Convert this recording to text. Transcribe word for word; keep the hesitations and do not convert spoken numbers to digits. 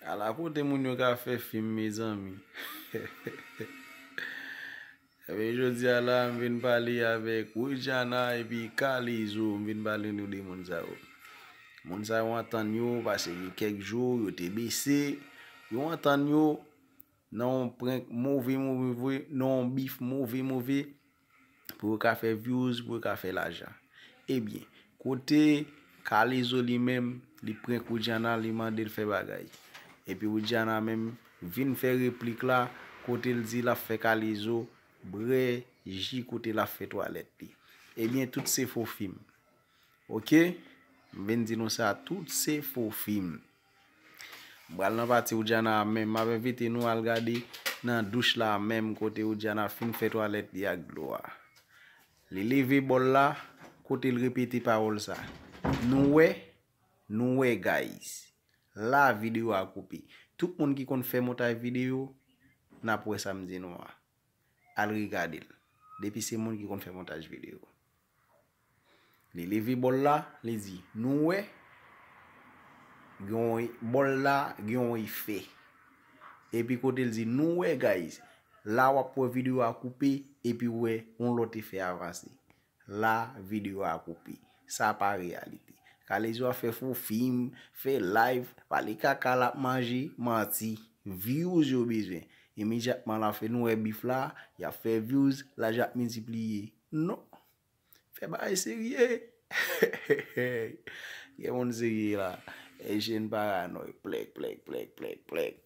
Ala kote moun yo ka fè fim, mezanmi. Ebyen, jodi a la, m vin pale avèk Widiana epi Kalezo. M vin pale nou de moun sa yo. Moun sa yo antann yo, pase gen kèk jou, yo te bese. Yo antann yo nan yon prank move, move, move, nan yon bif move, move, pou yo ka fè views, pou yo ka fè lajan. Ebyen, kote Kalezo li menm, li prank Widiana, li mande l fè bagay. Epi Widiana menm vin fè replik la, kote l di l ap fè Kalezo bwè ji kote l ap fè twalèt li. Ebyen, tout se fo fim. Oke? M vin di nou sa, tout se fo fim. M pral nan pati Widiana a menm. M ap envite nou al gade nan douch la a menm kote Widiana fin fè twalèt li ak dlo a. Li leve bòl la, kote l repete pawòl sa. Nou wè, nou wè, guys. La videyo a koupe. Tout moun ki konn fè montaj videyo, n ap wè sa m di nou a. Al regade l. Depi se moun ki konn fè montaj videyo. Li leve bòl la, li di, nou wè, gen yon, bòl la, gen yon efè. Epi kote l di, nou wè, guys, la w ap wè videyo a koupe, epi w wè yon lòt efè avanse. La videyo a koupe. Sa pa reyalite. Kalezo a fè fo fim, fè live, pale kaka l ap manje, manti. Views yo bezwen. Imedyatman l ap fè nou wè bif la, y ap fè views, lajan ap miltipliye. Non. Fè bagay serye. Gen moun serye la. E jèn paranòy. Plèk, plèk, plèk, plèk, plèk.